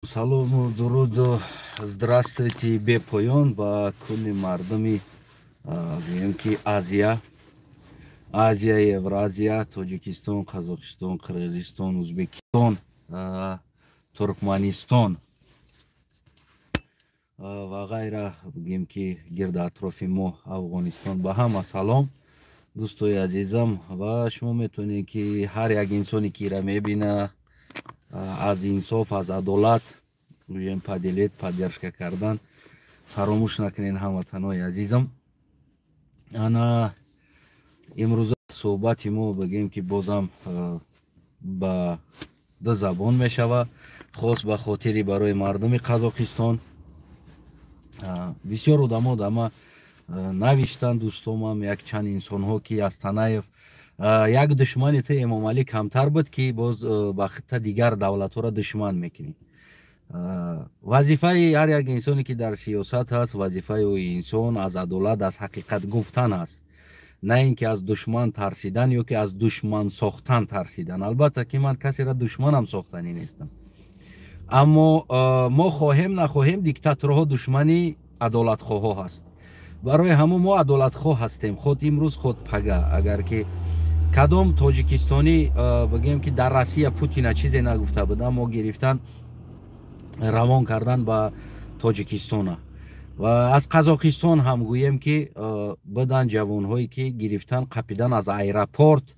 Салому, дуруду здравствуйте бепоён ба кулли мардуми, гӯем ки, Азия, Евразия, Тоҷикистон, Қазоқистон, Қирғизистон, Узбекистон, Туркманистон ва ғайра, бигем ки гирди атрофи мо, Афғонистон, ба ҳама салом, дӯстои азизам. Ва шумо метавонед, ки ҳар як инсоне ки ира мебина, аз инсоф, аз адолат, гӯем, поделить, поддержка кардан фаромӯш накунед, ҳамватанои азизам. Ана имрӯза суҳбати мо, бигем ки, бозам ба ду забон мешава, хос ба хотири барои мардуми Қазоқистон. Бисёр одамо дама навиштанд, дӯстомам, якчанд инсонҳо, ки Астанаев як душмани ту Эмомалӣ камтар буд, ки боз ба хитта дигар давлатҳоро душман мекунӣ. Вазифаи ҳар як инсоне, ки дар сиёсат ҳаст, вазифаи ӯ инсон аз адолат, аз ҳақиқат гуфтан аст, на ин ки аз душман тарсидан ё ки аз душман сохтан тарсидан. Албатта ки ман касеро душманам сохтанӣ нестам, аммо мо хоҳем нахоҳем, диктаторҳо душмани адолатхоҳҳо ҳаст. Барои ҳамун мо адолатхоҳ ҳастем, худ имрӯз, худ пага. Агар ки кадом тоҷикистонӣ, бигем ки, дар Россия Путина чизе нагуфта буд, аммо гирифтан, равон кардан ба Тоҷикистона. Ва аз Қазоқистон ҳам, гӯем ки, будан ҷавонҳое, ки гирифтан, қапидан, аз аэропорт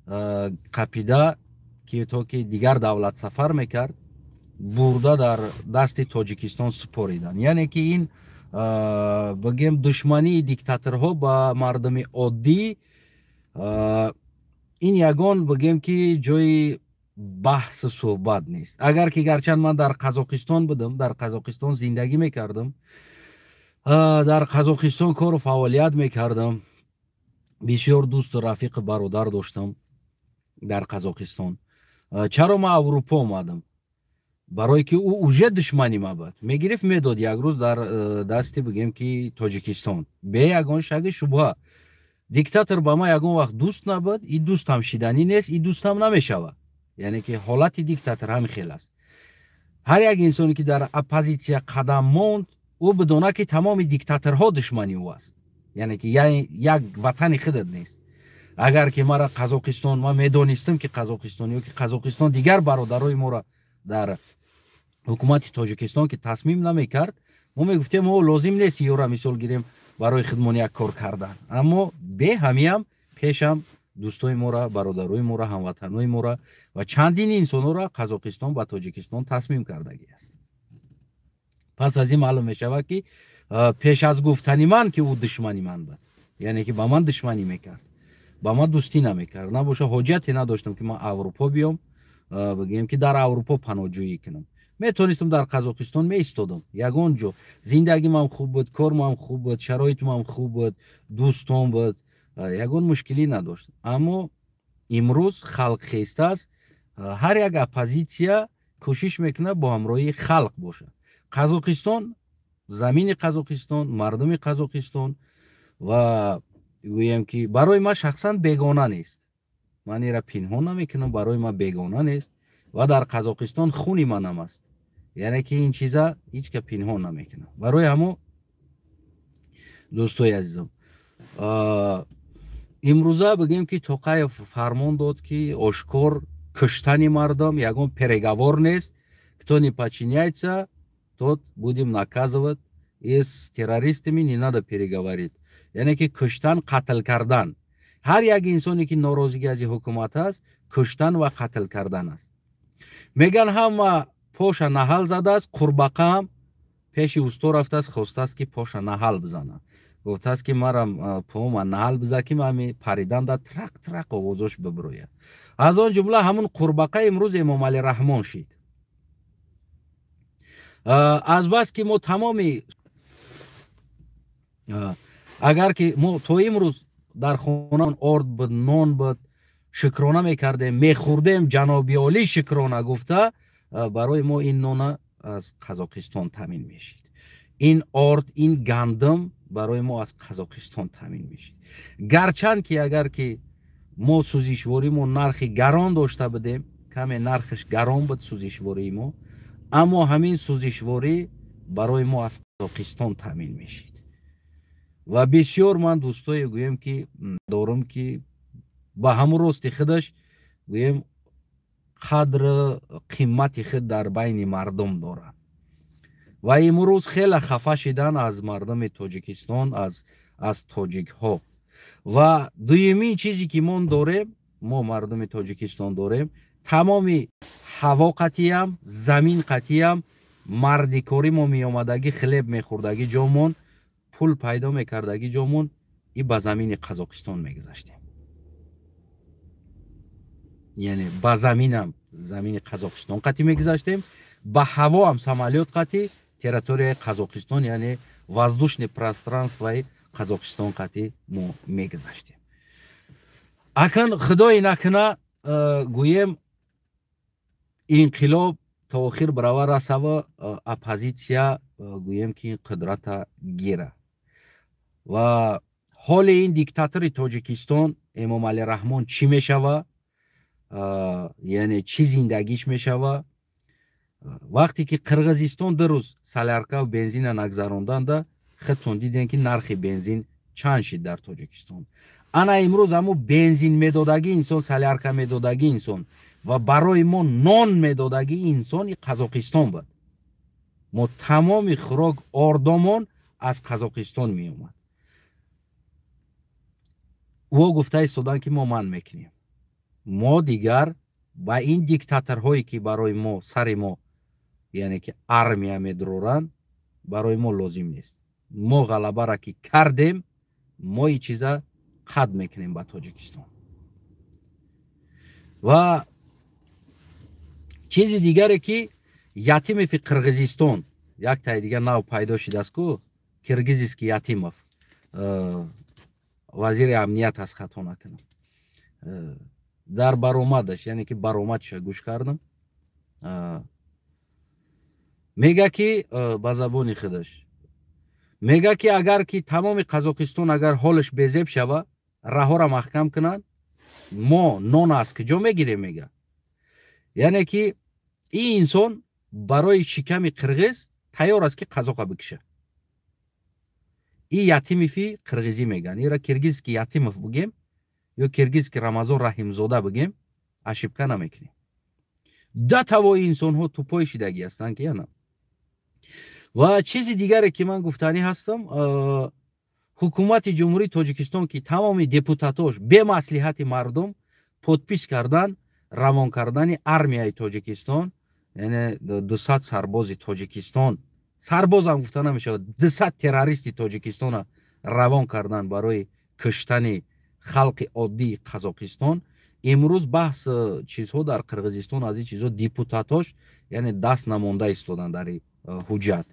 қапида, ки то ки дигар давлат сафар мекард, бурда дар дасти Тоҷикистон супоридан. Яъне ки ин, бигем, душмании диктаторҳо ба мардуми оддӣ, ин ягон, бигем ки, ҷои баҳсу суҳбат нест. Агар ки гарчанд ман дар Қазоқистон будам, дар Қазоқистон зиндагӣ мекардам, дар Қазоқистон кору фаъолият мекардам, бисёр дӯсту рафиқу бародар доштам дар Қазоқистон. Чаро ман Аврупо омадам? Барое ки ӯ уже душмани ма буд, мегирифт, медод як рӯз дар дасти, бигем ки, Тоҷикистон, бе ягон шаки шубҳа. Диктатор ба ман ягон вақт дӯст набуд, и дӯстам шиданӣ нест, и дӯстам намешавад. Яъне ки ҳолати диктатор ҳамин хел аст. Ҳар як инсоне, ки дар оппозитсия қадам монд, ӯ бидона, ки тамоми диктаторҳо душмани ӯ аст. Яъне ки як ватани худат нест. Агар ки мара Қазоқистон, ман медонистам, ки Қазоқистон ё ки Қазоқистон дигар бародарои моро дар ҳукумати Тоҷикистон ки тасмим намекард, мо мегуфтем, о, лозим нест ёра, мисол гирем, барои хидмон як кор кардан. Аммо бе ҳамиам пешам дӯстои мора, бародарои мора, ҳамватанои мора ва чандини инсонҳоро Қазоқистон ба Тоҷикистон тасмим кардагӣ аст. Пас аз ин маълум мешавад, ки пеш аз гуфтани ман, ки ӯ душмани ман буд, яъне ки ба ман душманӣ мекард, ба ман дӯстӣ намекард, набоша ҳоҷате надоштам, ки ман Аврупо биём, бигӯем ки, дар Аврупо паноҳҷӯӣ кунам. Метавонистам дар Қазоқистон меистодам, ягон ҷо зиндагимам хуб буд, кормам хуб буд, шароитмам хуб буд, дӯстон буд, ягон мушкилӣ надошт. Аммо имрӯз халқ хестааст, ҳар як оппозитсия кӯшиш мекунад бо ҳамроҳии халқ бошад. Қазоқистон, замини Қазоқистон, мардуми Қазоқистон ва, гӯем ки, барои ман шахсан бегона нест. Ман ира пинҳон намекунам, барои ман бегона нест ва дар Қазоқистон хуни манам аст. Яъне ки ин чиза ҳеҷ ка пинҳон намекунам. Барои ҳамо, дӯстои азизам, имрӯза, бигӯем ки, Тоқаев фармон дод, ки ошкор куштани мардум, ягон переговор нест, кто не подчиняется, тот будем наказывать, и с террористами не надо переговорить. Яъне ки куштан, қатл кардан ҳар як инсоне, ки норозигӣ аз ҳукумат аст, куштан ва қатл кардан аст. Меган, ҳама поша наҳал задааст, қурбақаам пеши усто рафтааст, хостааст, ки поша наҳал бизанад. Гуфтааст, ки марам пома наҳал биза, ки мами париданда трақ трақ овозош бибирояд. Аз он ҷумла ҳамун қурбақа имрӯз Эмомалӣ Раҳмон шид. Азбас ки мо тамоми, агар ки мо то имрӯз дар хона орд буд, нон буд, шукрона мекардем, мехӯрдем, ҷаноби олӣ шукрона гуфта, барои мо ин нона аз Қазоқистон таъмин мешид, ин орд, ин гандум барои мо аз Қазоқистон таъмин мешид. Гарчанд ки агар ки мо сӯзишвории мо нархи гарон дошта будем, каме нархаш гарон буд сӯзишвории мо. Аммо ҳамин сӯзишворӣ барои мо аз Қазоқистон таъмин мешид. Ва бисёр ман дӯстое, гӯем, ки дорам, ки ба ҳамун рости худаш, гӯем, қадру қимати худ дар байни мардум дорад ва имрӯз хеле хафа шидан аз мардуми Тоҷикистон, аз тоҷикҳо. Ва дуюмин чизе, ки мо дорем, мо мардуми Тоҷикистон дорем, тамоми ҳаво қатиям, замин қатиям, мардикорӣ мо меомадагӣ, хлеб мехӯрдагӣ ҷомон, пул пайдо мекардагӣ ҷомон и ба замини Қазоқистон мегузаштем. Яъне ба заминам замини Қазоқистон қатӣ мегузаштем, ба ҳавоам самолёт қатӣ территорияи Қазоқистон, яъне воздушный пространствои Қазоқистон қатӣ мо мегузаштем. Акн худое накуна, гӯем, инқилоб то охир барава расава, оппозитсия, гӯем, ки қудрата гира ва ҳоли ин диктатори Тоҷикистон Эмомалӣ Раҳмон чӣ мешава, яъне чӣ зиндагиш мешава, вақте ки Қирғизистон 2 рӯз соляркаву бензина нагзаронданда, худтон дидем, ки нархи бензин чанд шид дар Тоҷикистон. Ана имрӯз ҳамо бензин медодагӣ инсон, солярка медодагӣ инсон ва барои мо нон медодагӣ инсони Қазоқистон буд. Мо тамоми хӯрок ордомон аз Қазоқистон меомад. Ӯ гуфта истоданд, ки мо ман мекунем, мо дигар ба ин диктаторҳое, ки барои мо сари мо, яъне ки армия медуроранд, барои мо лозим нест. Мо ғалабара ки кардем, мо и чиза қад мекунем ба Тоҷикистон. Ва чизи дигаре, ки Ятимови Қирғизистон, як таи дига нав пайдо шидааст ку, киргизиски Ятимов, вазири амният аст, хато накунам, дар баромадаш, яъне ки баромадша гӯш кардам, мега, ки ба забони худаш мега, ки агар ки тамоми Қазоқистон агар ҳолаш безеб шава, раҳоро маҳкам кунанд, мо нон аз куҷо мегирем, мега. Яъне ки ин инсон барои шиками қирғиз тайёр аст, ки қазоқа бикиша. И Ятимови қирғизӣ меган, ира киргизский Ятимов бигем ё киргизский Рамазон Раҳимзода бигем, ошибка намекунем. Да тавои инсонҳо тупой шидагӣ ҳастанд, ки яна. Ва чизи дигаре, ки ман гуфтанӣ ҳастам, ҳукумати Ҷумҳурии Тоҷикистон, ки тамоми депутатош бемаслиҳати мардум подпись кардан равон кардани армияи Тоҷикистон, яъне 200 сарбози Тоҷикистон, сарбозам гуфта намешавад, 200 террористи Тоҷикистона равон кардан барои куштани халқи оддии Қазоқистон. Имрӯз баҳс чизҳо дар Қирғизистон аз ин чизҳо депутатош, яъне, даст намонда истоданд дар ҳуҷҷат.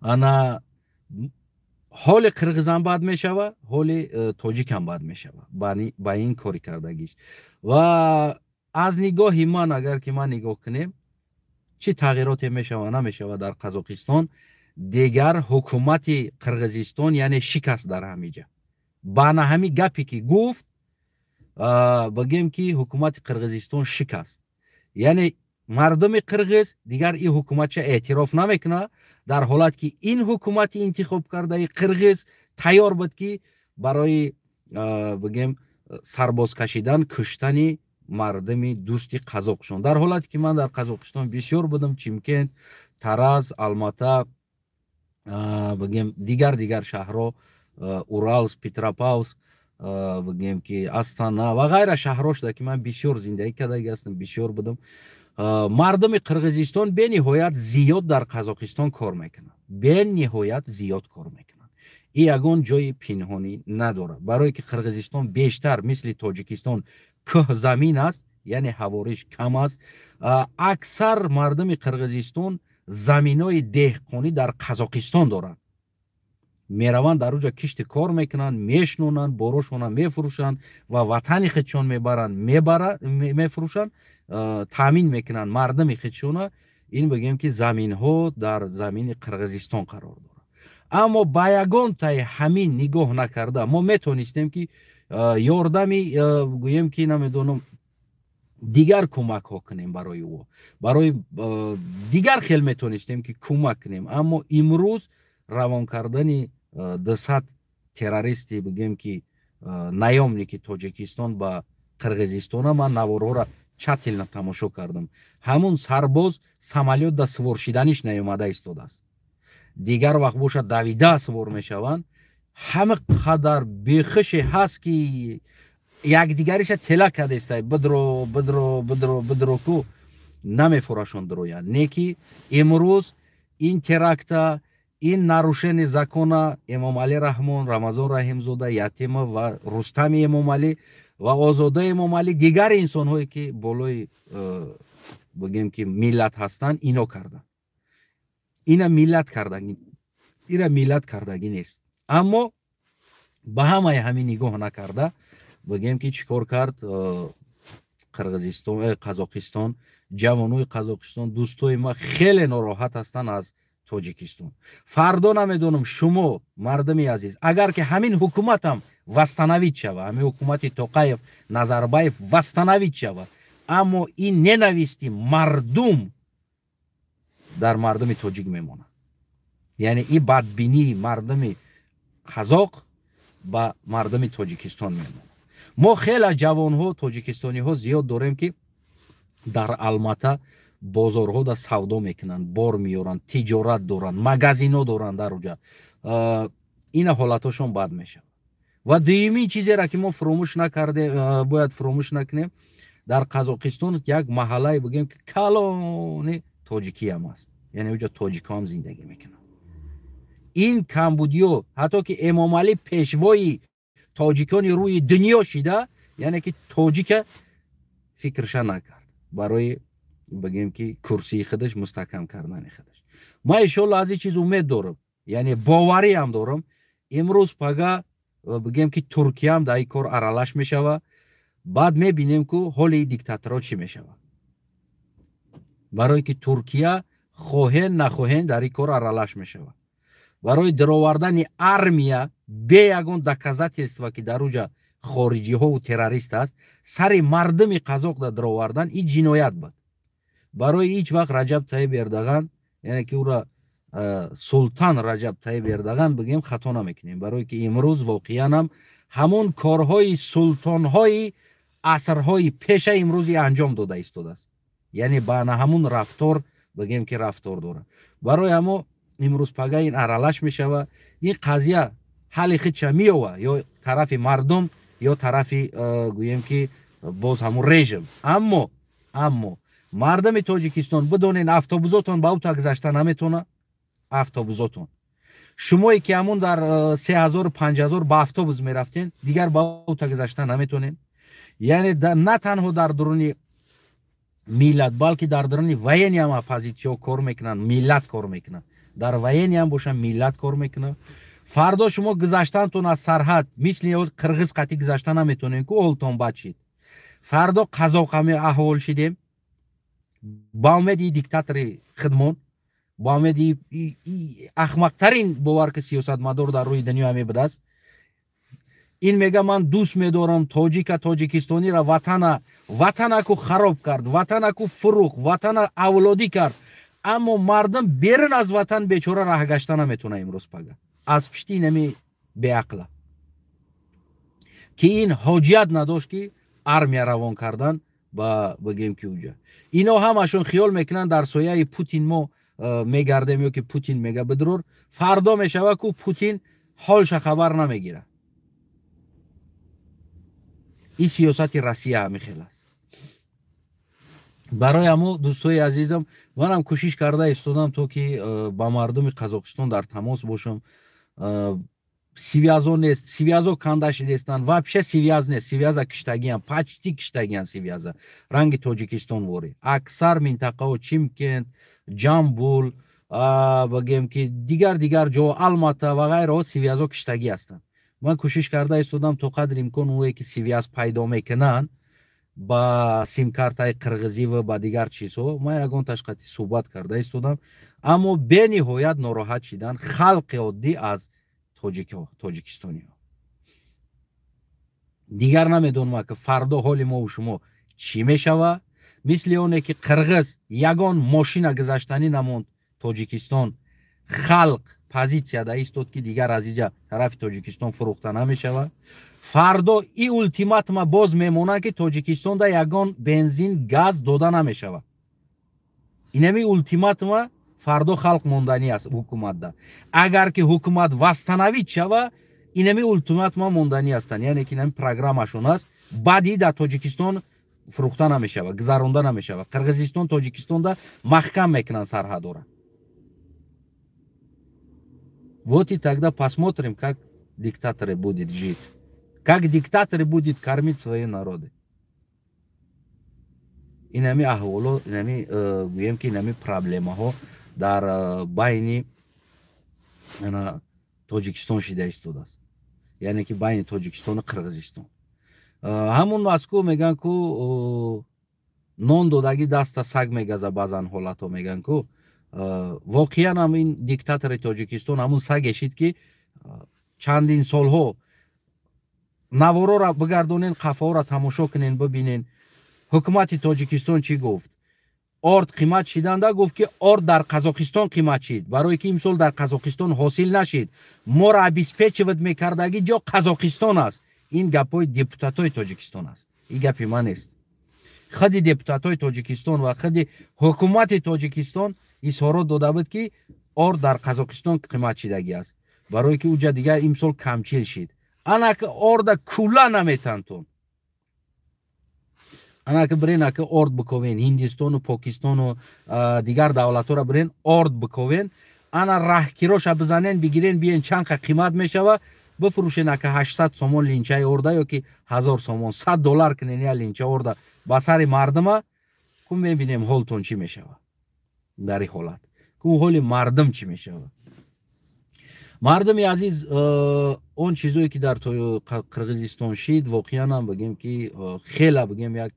Ана ҳоли қирғизам бад мешава, ҳоли тоҷикам бад мешава ба ин кори кардагиш. Ва аз нигоҳи ман, агар ки ман нигоҳ кунем, чӣ тағйироте мешава, намешава дар Қазоқистон, дигар ҳукумати Қирғизистон, яъне, шикаст дар ҳамиҷа. Ба на ҳами гапе, ки гуфт, бигем, ки ҳукумати Қирғизистон шикаст, яъне мардуми қирғиз дигар ин ҳукуматша эътироф намекунад, дар ҳолат ки ин ҳукумати интихоб кардаи қирғиз тайёр буд, ки барои, бигем, сарбоз кашидан, куштани мардуми дӯсти қазоқшон. Дар ҳолате ки ман дар Қазоқистон бисёр будам, Чимкент, Тараз, Алмата, бигем, дигар дигар шаҳрҳо, Уралск, Петропавловск, бигем, ки Астана ва ғайра шаҳрҳо шуда, ки ман бисёр зиндагӣ кардаги ҳастам, бисёр будам, мардуми Қирғизистон бениҳоят зиёд дар Қазоқистон кор мекунанд, бениҳоят зиёд кор мекунанд. И ягон ҷои пинҳонӣ надорад, барое ки Қирғизистон бештар мисли Тоҷикистон кӯҳзамин аст, яъне ҳавориш кам аст. Аксар мардуми Қирғизистон заминои деҳқонӣ дар Қазоқистон доранд, мераванд, дар уҷа кишти кор мекунанд, мешнонанд, борошона мефурӯшанд ва ватани худшон мебаранд, мефурӯшанд, таъмин мекунанд мардуми худшона. Ин, бигем, ки заминҳо дар замини Қирғизистон қарор дорад. Аммо ба ягонтаи ҳамин нигоҳ накарда, мо метонистем, ки ёрдами, гӯем, ки намедонам, Дигар кӯмакҳо кунем барои ӯ, барои дигар хел метонистем, ки кӯмак кунем. Аммо имрӯз равон кардани 200 террористи, бигем ки наёмники Тоҷикистон ба Қирғизистона, ман наворҳоро тщательно тамошо кардам. Ҳамун сарбоз самолёт да сувор шиданиш наёмада истодааст. Дигар вақт бошад, давида сувор мешаванд. Ҳама қадар бехуше ҳаст, ки якдигариша тела кардестай: бидро, бидро, бидро, бидро ку намефурашон дуроянд. Не ки имрӯз ин теракта, ин нарушение закона Эмомалӣ Раҳмон, Рамазон Раҳимзода, Ятимов ва Рустами Эмомалӣ ва Озода Эмомалӣ, дигар инсонҳое, ки болои бигем ки миллат ҳастанд, ино карданд. Ина миллат кардагӣ, ира миллат кардагӣ нест. Аммо ба ҳамаи ҳамин нигоҳ накарда, бигем ки чӣ кор кард Қирғизистон, Қазоқистон? Ҷавонои Қазоқистон, дӯстои ма, хеле нороҳат ҳастанд аз Тоҷикистон. Фардо намедонам, шумо, мардуми азиз, агар ки ҳамин ҳукуматам восстановить шава, ҳамин ҳукумати Тоқаев, Назарбаев восстановить шава, аммо ин ненависти мардум дар мардуми тоҷик мемонад. Яъне ин бадбинии мардуми қазоқ ба мардуми Тоҷикистон мемонад. Мо хеле ҷавонҳо, тоҷикистониҳо зиёд дорем, ки дар Алмата бозорҳода савдо мекунанд, бор меёранд, тиҷорат доранд, магазино доранд дар уҷа. Ина ҳолатҳошон бад мешавад. Ва дуюмин чизеро, ки мо фуромӯш накардем, бояд фуромӯш накунем: дар Қазоқистон як маҳаллае, бигем ки калони тоҷикиам аст, яъне уҷа тоҷикҳоам зиндагӣ мекунанд. Ин камбудиё, ҳатто ки Эмомалӣ пешвои тоҷикони рӯи дунё шида, яъне ки тоҷика фикрша накард барои, бигем ки, курсии худаш мустаҳкам кардани худаш. Ман иншолло аз ин чиз умед дорам, яъне бовариам дорам. Имрӯз пага, бигем ки, Туркияам дар ин кор аралаш мешава. Баъд мебинем, ку ҳоли диктаторо чӣ мешавад, барое ки Туркия, хоҳен нахоҳен, дар ин кор аралаш мешавад барои даровардани армия бе ягон доказательства, ки дар уҷа хориҷиҳову террорист аст, сари мардуми қазоқ да даровардан, ин ҷиноят буд. Барои ҳеҷ вақт Раҷаб Таиб Эрдоган, яъне ки ӯра султан Раҷаб Таиб Эрдоган бигем, хато намекунем, барое ки имрӯз воқеанам ҳамон корҳои султонҳои асрҳои пеша имрӯзи анҷом дода истодааст. Яъне ба на ҳамун рафтор, бигем ки, рафтор дорад. Барои ҳамо имрӯз пага ин аралаш мешава. Ин қазия ҳалли худша меёва, ё тарафи мардум, ё тарафи, гӯем ки, боз ҳамун режим. Аммо мардуми Тоҷикистон, бидонед, автобусотон ба ута гузашта наметона. Автобусотон, шумое ки ҳамун дар 3000, 5000 ба автобус мерафтен, дигар ба ута гузашта наметонед. Яъне на танҳо дар дуруни миллат, балки дар дуруни военный ҳам оппозитсиё кор мекунанд, миллат кор мекунанд. Дар военный ҳам боша, миллат кор мекунад. Фардо шумо гузаштантон аз сарҳад, мисли қирғиз қатӣ гузашта наметонем, ку ҳолтон бад шид. Фардо қазоқами аҳвол шидем, ба умеди диктатори хидмон, ба умеди ахмақтарин, бовар ки, сиёсатмадор дар рӯи дунё ҳаме будааст. Ин мега: «Ман дӯст медорам тоҷика, тоҷикистонира, ватана». Ватанаку хароб кард, ватанаку фурӯхт, ватана авлодӣ кард. Аммо мардум берун аз ватан бечора раҳ гашта наметона имрӯз пага аз пишти инами беақла, ки ин ҳоҷият надошт, ки армия равон кардан ба, бигем ки, уҷа. Ино ҳамашон хиёл мекунанд, дар сояи Путин мо мегардем, ё ки Путин мега бидрур. Фардо мешава, ку Путин ҳолша хабар намегирад. Ин сиёсати Россия ҳамин хел аст. Барои ҳамо, дӯстои азизам, манам кӯшиш карда истодам, то ки ба мардуми Қазоқистон дар тамос бошам. Связо нест, связо канда шидестанд, вообще связь нест. Связа киштагиян, почти киштагиян связа. Ранги Тоҷикистон ворӣ аксар минтақао, Чимкент, Ҷамбул, бигем ки, дигар дигар ҷо, Алмата ва ғайраҳо, связо киштагӣ ҳастанд. Ман кӯшиш карда истодам то қадри имкон, ое ки связь пайдо мекунанд ба симкартаи қирғизӣ ва ба дигар чизҳо, ман ягон ташқати суҳбат карда истодам. Аммо бениҳоят нороҳат шидан халқи оддӣ аз тоҷикистониҳо. Дигар намедонам, ки фардо ҳоли мову шумо. Чӣ мешава? Мисли оне ки қирғиз ягон мошина гузаштанӣ намонд Тоҷикистон, халқ позитсияда истод, ки дигар аз иҷа тарафи Тоҷикистон фурӯхта намешавад. Фардо и ултиматума боз мемонад, ки Тоҷикистонда ягон бензин, газ дода намешавад. Инами ултиматума фардо халқ монданӣ аст ҳукуматда. Агар ки ҳукумат восстановить шава, инами ултиматума монданӣ ҳастанд, яъне ки инами программашон аст. Баъди дар Тоҷикистон фурӯхта намешавад, гузаронда намешавад. Қирғизистон Тоҷикистонда маҳкам мекунанд сарҳадора. Вот и тогда посмотрим, как диктаторы будет жить, как диктаторы будет кормить свои народы. Инами аҳволо, инами гӯем ки инами проблемаҳо дар байни Тоҷикистон шида истодааст, яъне ки байни Тоҷикистону Қирғизистон. Ҳамун аст ку, мегӯянд ку, нон додагӣ даста саг мегаза. Баъзан ҳолатҳо мегӯянд ку, воқеан ҳам ин диктатори Тоҷикистон ҳамун саге шид, ки чандин солҳо наворора бигардонен, қафоро тамошо кунен, бибинен, ҳукумати Тоҷикистон чӣ гуфт. Орд қимат шиданда гуфт, ки орд дар Қазоқистон қимат шид, барое ки имсол дар Қазоқистон ҳосил нашид, моро обеспечивать мекардагӣ ҷо Қазоқистон аст. Ин гапҳои депутатҳои Тоҷикистон аст, ин гапи ман нест. Худи депутатҳои Тоҷикистон ва худи ҳукумати Тоҷикистон изҳорот дода буд, ки орд дар Қазоқистон қимат шидагӣ аст, барое ки уҷа дигар имсол камчил шид. Анаки орда кула наметантон. Анаки бирен, аки орд биковен, Ҳиндистону Покистону дигар давлатҳоро бирен, орд биковен, ана раҳкироша бизанен, бигирен, биен, чанд қа қимат мешава, бифурӯшен. Ака 800 сомон линчаи орда ё ки 1000 сомон, 100 доллар кунен я линча орда ба сари мардума ку, мебинем, ҳолтон чӣ мешава дар ин ҳолат, ку ҳоли мардум чӣ мешава. Мардуми азиз, он чизое ки дар Қирғизистон шид, воқеан ҳам бигем ки хела, бигем, як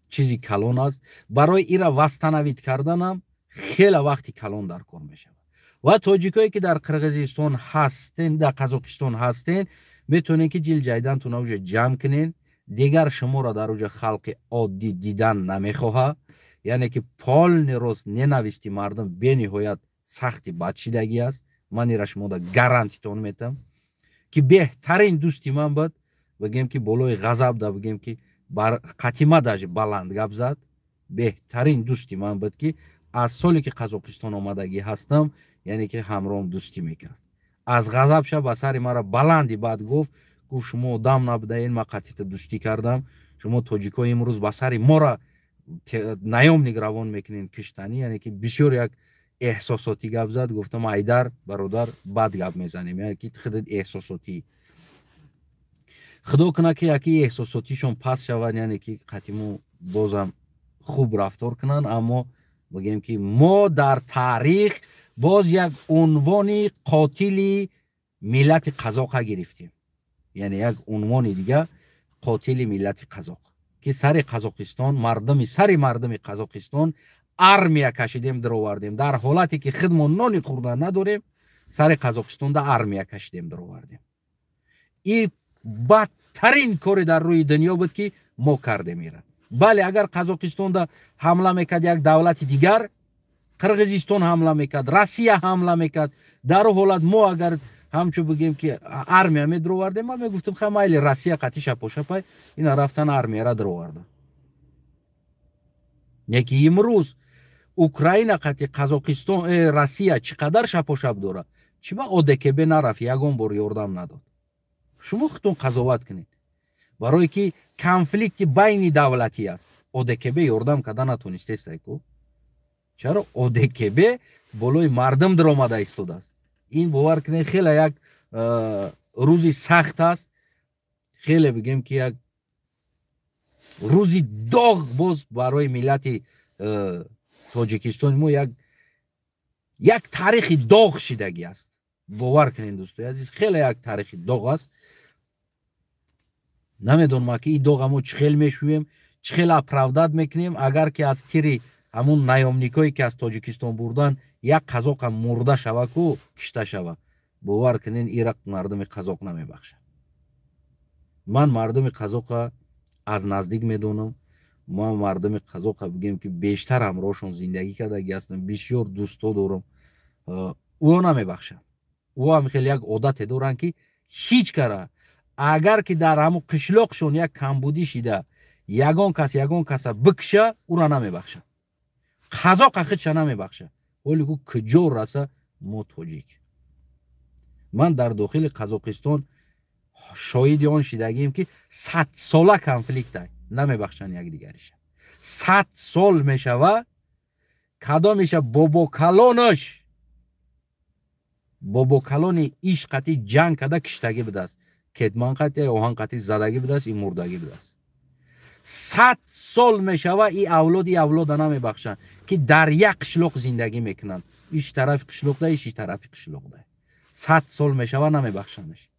чизи калон аст. Барои ира восстановить карданам хела вақти калон дар кор мешавад. Ва тоҷикое ки дар Қирғизистон ҳастен, дар Қазоқистон ҳастен, метавонед ки ҷил ҷайдантона уҷа ҷамъ кунен. Дигар шуморо дар уҷа халқи оддӣ дидан намехоҳад, яъне ки полный рост ненависти мардум бениҳоят сахти бадшидагӣ аст. Ман ира шумода гарантитон метам, ки беҳтарин дӯсти ман буд, бигем ки болои ғазаб да, бигем ки қатима даже баланд гап зад. Беҳтарин дӯсти ман буд, ки аз соле ки Қазоқистон омадагӣ ҳастам, яъне ки ҳамроҳам дӯстӣ мекард. Аз ғазаб ша ба сари мара баланди бад гуфт. Гуфт: «Шумо одам набудаен, ман қатита дӯстӣ кардам. Шумо тоҷикҳо имрӯз ба сари мора наёмник равон мекунен, киштанӣ». Яъне ки бисёр як эҳсосотӣ гап зад. Гуфтам: «Айдар бародар, бад гап мезанем, яъне ки худат эҳсосотӣ». Худо кунад, ки яки эҳсосотишон паст шавад, яъне ки қатиму бозам хуб рафтор кунанд. Аммо бигем ки мо дар таърих боз як унвони қотили миллати қазоқа гирифтем, яъне як унвони дига, қотили миллати қазоқ, ки сари Қазоқистон мардуми, сари мардуми Қазоқистон армия кашидем, даровардем, дар ҳолате ки худмон нони хӯрдан надорем, сари Қазоқистонда армия кашидем, даровардем. И бадтарин коре дар рӯи дунё буд, ки мо кардем ира. Бале, агар Қазоқистонда ҳамла мекард як давлати дигар, Қирғизистон ҳамла мекард, Россия ҳамла мекард, дар ӯ ҳолат мо агар ҳамчун бигем ки армия медаровардем, ман мегуфтам: «Ха, майли, Россия қатӣ шапошапай». Ина рафтан, армияра дароварда. Неки имрӯз Украина қати Қазоқистон, Россия чӣ қадар шапошап дорад? Чӣ ба ОДКБ нарафт, ягон бор ёрдам надод? Шумо худтон қазоват кунед. Барое ки конфликти байни давлатӣ аст, ОДКБ ёрдам карда натонистестай ку. Чаро ОДКБ болои мардум даромада истодааст? Ин, бовар кунед, хеле як рӯзи сахт аст, хеле, бигем ки, як рӯзи доғ боз барои миллати Тоҷикистони мо, як таърихи доғ шидагӣ аст. Бовар кунед, дӯстои азиз, хеле як таърихи доғ аст. Намедонам, ки ин доға мо чӣ хел мешӯем, чӣ хел оправдать мекунем. Агар ки аз тири ҳамун наёмникое ки аз Тоҷикистон бурдан, як қазоқа мурда шава ку, кишта шава, бовар кунед, ира мардуми қазоқ намебахшад. Ман мардуми қазоқа аз наздик медонам. Ма мардуми қазоқа бигем, ки бештар ҳамроҳшон зиндагӣ кардагӣ ҳастам, бисёр дӯсто дорам, ӯ намебахшанд. Ӯ ҳам хеле як одате доранд, ки ҳеҷ кара, агар ки дар ҳамун қишлоқшон як камбудӣ шида, ягон кас ягон каса бикша, ӯра намебахшад. Қазоқа худша намебахшад. Ҳоле ку куҷо раса мо тоҷик. Ман дар дохили Қазоқистон шоҳиди он шидагием, ки 100 сола конфликта, намебахшанд якдигариша. 100 сол мешава, кадомеша бобокалонош, бобокалони иш қати ҷанг карда киштагӣ будааст, кетман қати, оҳан қати задагӣ будааст, и мурдагӣ будааст. 100 сол мешава, и авлод и авлода намебахшанд, ки дар як қишлоқ зиндагӣ мекунанд. Иш тарафи қишлоқда, иш тарафи қишлоқда. 100 сол мешава, намебахшандаш.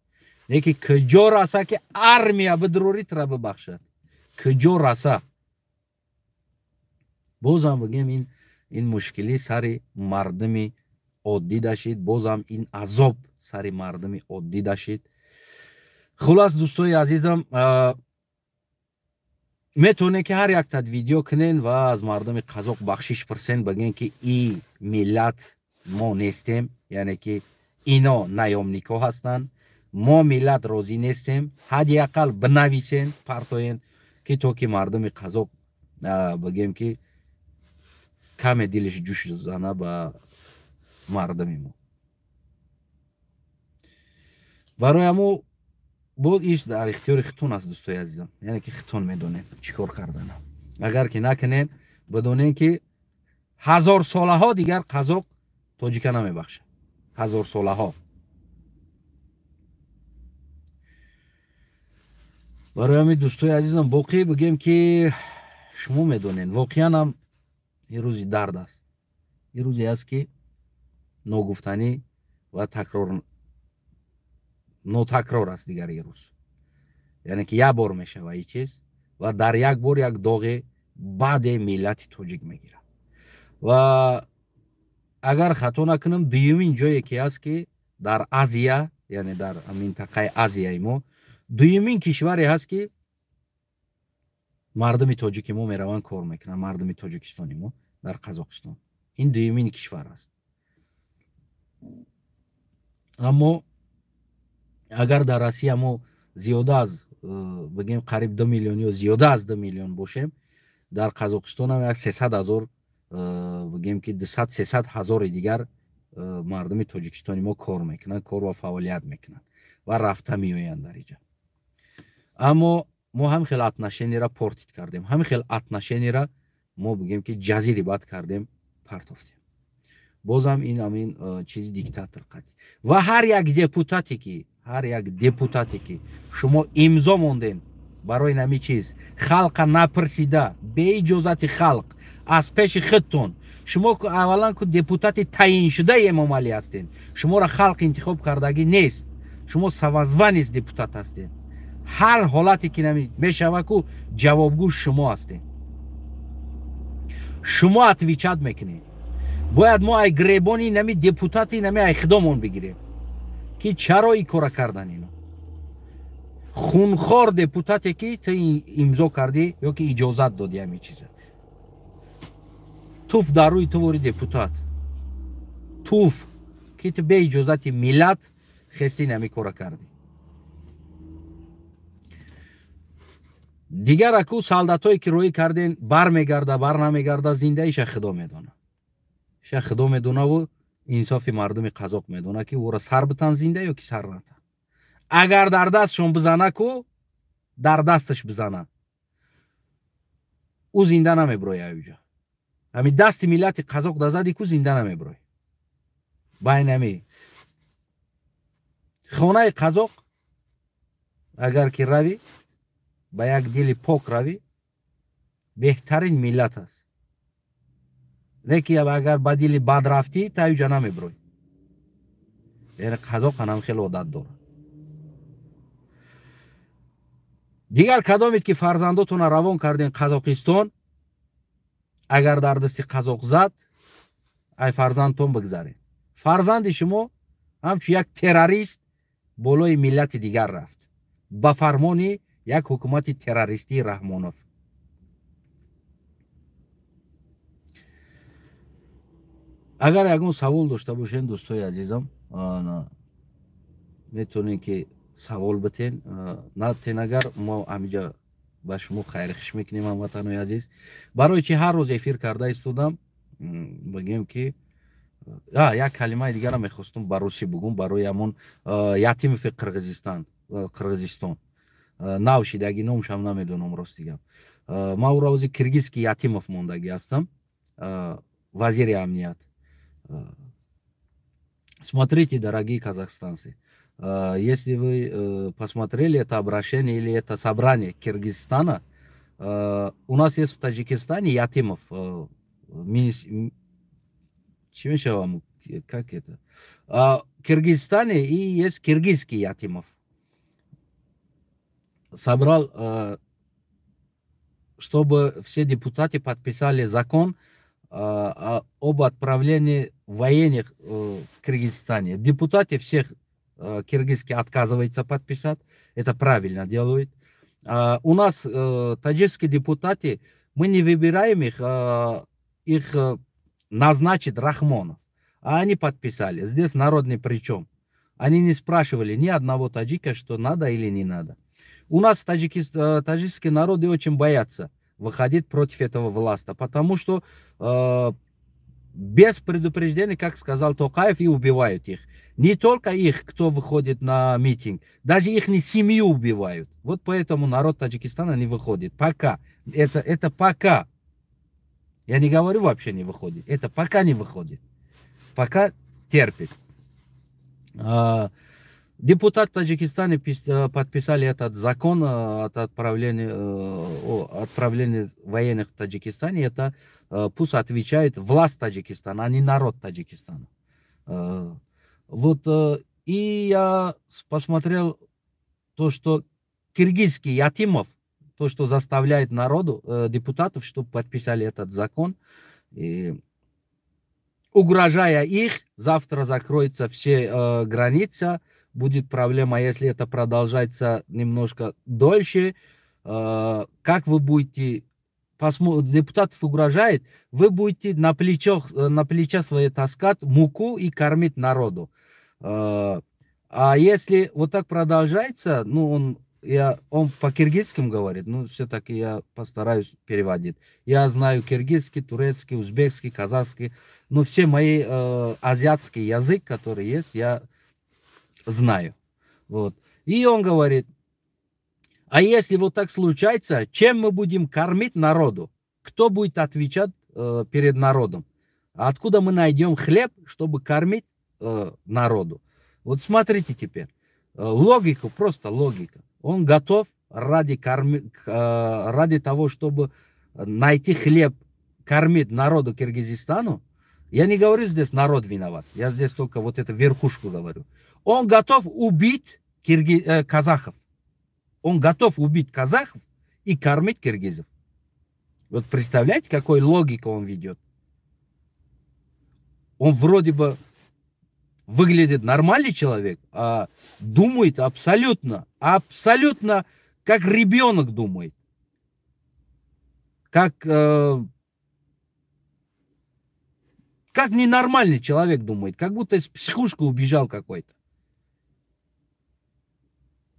Леки куҷо раса, ки армия бидурорӣ, тура бибахшад? Куҷо раса? Бозам бигем, ин мушкилӣ сари мардуми оддӣ дашид, бозам ин азоб сари мардуми оддӣ дашид. Хулас, дӯстои азизам, метавонед, ки ҳар яктат видео кунен ва аз мардуми қазоқ бахшиш пурсен, бигӯен, ки и миллат мо нестем, яъне ки ино наёмник ҳо ҳастанд, мо миллат розӣ нестем. Ҳадди ақал бинависен, партоен, ки то ки мардуми қазоқ, бигем, ки каме дилиш ҷӯш зана ба мардуми мо. Барои ҳамо боз иш дар ихтиёри хитон аст, дӯстои азизам, яъне ки хитон медонед чӣ кор кардана. Агар ки накунед, бидонед, ки ҳазорсолаҳо дигар қазоқ тоҷика намебахшад, ҳазорсолаҳо. Барои ҳамин, дӯстои азизам, боқӣ бигем, ки шумо медонед, воқеан ҳам ин рӯзи дард аст, ин рӯзе аст, ки ногуфтанӣ ва такрор нотакрор аст дигар ин рӯз, яъне ки як бор мешава ин чиз ва дар як бор як доғи баъде миллати тоҷик мегирад. Ва агар хато накунам, дуюмин ҷое ки аст, ки дар Азия, яъне дар минтақаи Азияи мо дуюмин кишваре ҳаст, ки мардуми тоҷики мо мераванд, кор мекунанд, мардуми Тоҷикистони мо дар Қазоқистон ин дуюмин кишвар аст. Аммо агар дар Россия мо зиёда аз бигем, қариб 2 миллион ё зиёда аз 2 миллион бошем, дар Қазоқистонам як 300 000, бигем, ки 200 300 ҳазори дигар мардуми Тоҷикистони мо кор мекунанд, кор ва фаъолият мекунанд ва рафта меоянд дар иҷа. Аммо мо ҳам хел отношение ра портить кардем, ҳам хел отношение ра мо, бигем, ки ҷазири бад кардем, партофтем. Бозам ин ҳамин чизи диктатор қатӣ ва ҳар як депутате ки шумо имзо мондем барои нами чиз, халқа напурсида, беиҷозати халқ, аз пеши худтон. Шумо аввалан ку депутати таъиншудаи Эмомалӣ ҳастед, шуморо халқ интихоб кардагӣ нест, шумо самозванец депутат ҳастед. Ҳар ҳолате ки мешава ку, ҷавобгӯ шумо ҳастед, шумо отвечать мекунед. Бояд мо ай гребони нами депутати нами ай худомон бигирем, ки чаро ин кора кардан ино. Хунхор депутате, ки ту имзо кардӣ ё ки иҷозат додӣ ҳамин чиза, туф дар рӯи ту вори депутат, туф, ки ту беиҷозати миллат хести нами кора кардӣ. Дигар аку солдатое ки роӣ карден, бармегарда, бар намегарда зинда, иша худо медона, иша худо медонаву инсофи мардуми қазоқ медона, ки ӯро сар битан зинда ё ки сар натан. Агар дар дастшон бизана ку, дар дасташ бизана, ӯ зинда намеброи аюҷа. Ҳами дасти миллати қазоқ дазади ку, зинда намеброи. Байнами хонаи қазоқ агар ки равӣ, ба як дили пок равӣ, беҳтарин миллат аст. Леки агар ба дили бад рафтӣ, таюҷа намеброӣ. Яъне қазоқ анам хеле одат дорад. Дигар кадомед, ки фарзандотонро равон кардем Қазоқистон, агар дар дасти қазоқ зад, ай фарзандтон бигзаред. Фарзанди шумо ҳамчун як террорист болои миллати дигар рафт ба фармони як ҳукумати террористии Раҳмонов. Агар ягон савол дошта бошен, дӯстои азизам, метавонем, ки савол битен. Натен, агар мо ҳамиҷа ба шумо хайрхиш мекунем. Ҳамватанои азиз, барои чи ҳар рӯз эфир карда истодам, бигем, ки як калимаи дигара мехостум ба русӣ бугум. Барои ҳамон Ятимови Қирғизистон, Қирғизистон нав шидаги, номшам намедонам, рости гап. Ман ӯро ози киргизский Ятимов мондагӣ ҳастам, вазири амният. Смотрите, дорогие казахстанцы, если вы посмотрели это обращение или это собрание Киргизстана, у нас есть в Таджикистане Ятимов, вам, как это? В Киргизстане и есть киргизский Ятимов. Собрал, чтобы все депутаты подписали закон об отправлении военных в Киргизстане. Депутаты всех киргизские отказываются подписать, это правильно делают. У нас таджикские депутаты, мы не выбираем их, их назначит Рахмонов. А они подписали. Здесь народ ни при чем. Они не спрашивали ни одного таджика, что надо или не надо. У нас таджикские народы очень боятся выходить против этого власта, потому что без предупреждения, как сказал Токаев, и убивают их. Не только их, кто выходит на митинг, даже их семью убивают. Вот поэтому народ Таджикистана не выходит. Пока. Это пока. Я не говорю, вообще не выходит. Это пока не выходит. Пока терпит. Депутат Таджикистана подписали этот закон от отправления, о отправлении военных в Таджикистане. Это пусть отвечает власть Таджикистана, а не народ Таджикистана. Вот и я посмотрел то, что киргизский Ятимов, то, что заставляет народу, депутатов, чтобы подписали этот закон, и, угрожая их, завтра закроются все границы, будет проблема, если это продолжается немножко дольше, как вы будете, депутатов угрожает, вы будете на плечах свои таскать муку и кормить народу. А если вот так продолжается, ну, он по-киргизскому говорит, ну, все-таки я постараюсь переводить. Я знаю киргизский, турецкий, узбекский, казахский, но все мои азиатский язык, который есть, я знаю. Вот. И он говорит: а если вот так случается, чем мы будем кормить народу? Кто будет отвечать перед народом? Откуда мы найдем хлеб, чтобы кормить народу? Вот смотрите теперь. Логику, просто логика. Он готов ради того, чтобы найти хлеб, кормить народу Киргизистану. Я не говорю, здесь народ виноват. Я здесь только вот эту верхушку говорю. Он готов убить казахов. Он готов убить казахов и кормить киргизов. Вот представляете, какой логику он ведет? Он вроде бы выглядит нормальный человек, а думает абсолютно, абсолютно как ребенок думает. Как ненормальный человек думает, как будто из психушки убежал какой-то.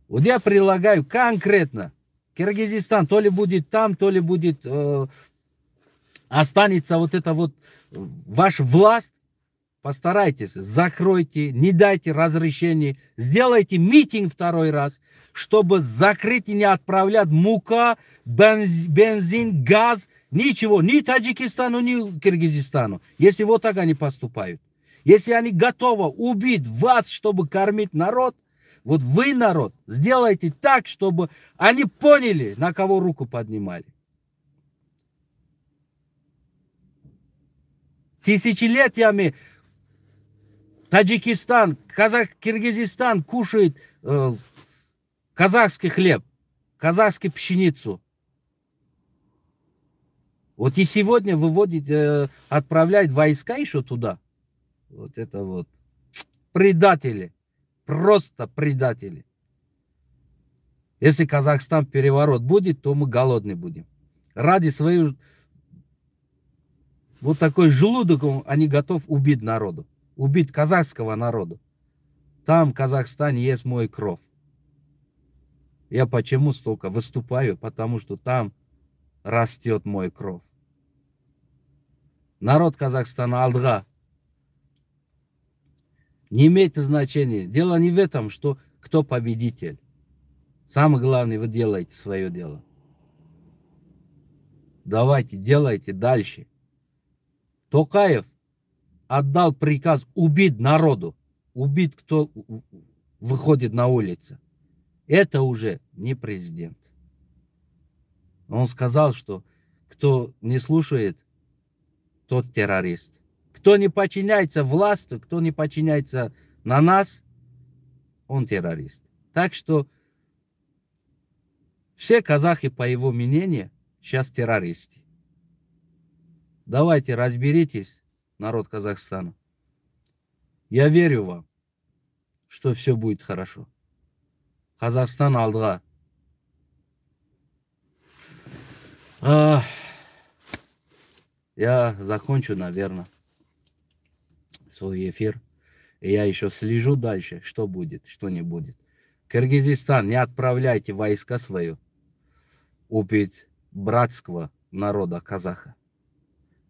Вот я предлагаю конкретно, Киргизстан то ли будет там, то ли будет, останется вот это вот ваша власть. Постарайтесь, закройте, не дайте разрешения, сделайте митинг второй раз, чтобы закрыть и не отправлять мука, бензин, газ, ничего, ни Таджикистану, ни Киргизстану. Если вот так они поступают. Если они готовы убить вас, чтобы кормить народ, вот вы, народ, сделайте так, чтобы они поняли, на кого руку поднимали. Тысячелетиями Таджикистан, Киргизстан кушает казахский хлеб, казахскую пшеницу. Вот и сегодня выводит, отправляет войска еще туда. Вот это вот предатели, просто предатели. Если Казахстан переворот будет, то мы голодны будем. Ради своей Вот такой желудок, они готов убить народу. Убить казахского народа. Там, в Казахстане, есть мой кровь. Я почему столько выступаю? Потому что там растет мой кровь. Народ Казахстана, алдыға. Не имеет значения. Дело не в этом, что кто победитель. Самое главное, вы делаете свое дело. Давайте, делайте дальше. Токаев отдал приказ убить народу. Убить, кто выходит на улицу. Это уже не президент. Он сказал, что кто не слушает, тот террорист. Кто не подчиняется власти, кто не подчиняется на нас, он террорист. Так что все казахи, по его мнению, сейчас террористы. Давайте разберитесь, народ Казахстана. Я верю вам, что все будет хорошо. Казахстан, алдыға. Я закончу, наверное, свой эфир. И я еще слежу дальше, что будет, что не будет. Кыргызстан, не отправляйте войска свое убить братского народа казаха.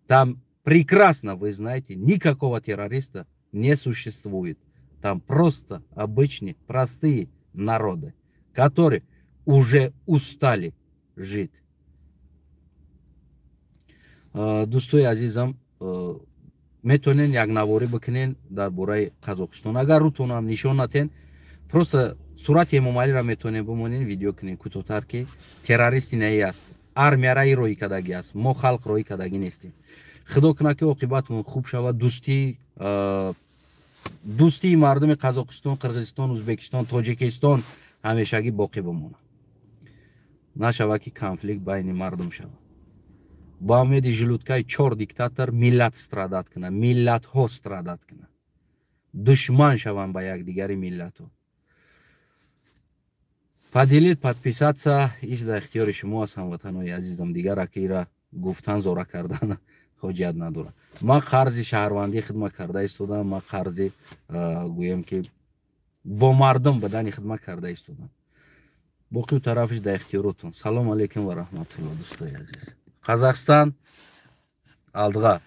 Там прекрасно, вы знаете, никакого террориста не существует. Там просто обычные, простые народы, которые уже устали жить. Дӯстои азизам, метавонен як наворӣ бикунен дар бораи Қазоқистон. Агар рӯтонам нишон натен, просто сурати Эмомалиро метавонем бимонен, видео кунен кӯтоҳтар, ки террористи наи аст, армияра и роӣ кардагӣ аст, мо халқ роӣ кардагӣ нестем. Худо кунад, ки оқибатмон хуб шавад, дӯстии мардуми Қазоқистон, Қирғизистон, Ӯзбекистон, Тоҷикистон ҳамешагӣ боқӣ бимонад, нашавад, ки конфликт байни мардум шавад. Ба умеди желудкаи чор диктатор миллат страдать кунад, миллатҳо страдать кунад, душман шаванд ба якдигари миллатҳо. Поделить, подписаться, иш дар ихтиёри шумо аст, ҳамватанои азизам. Дигар акира гуфтан, зора кардан ҳоҷият надорад. Ман қарзи шаҳрвандӣ хидмат карда истодам, ман қарзи, гӯем ки, бо мардум бадани хидмат карда истодам. Боқиу тарафиш дар ихтиёротон. Салому алейкум ва раҳматулло, дӯстои азиз. Қазақстан, алдыға!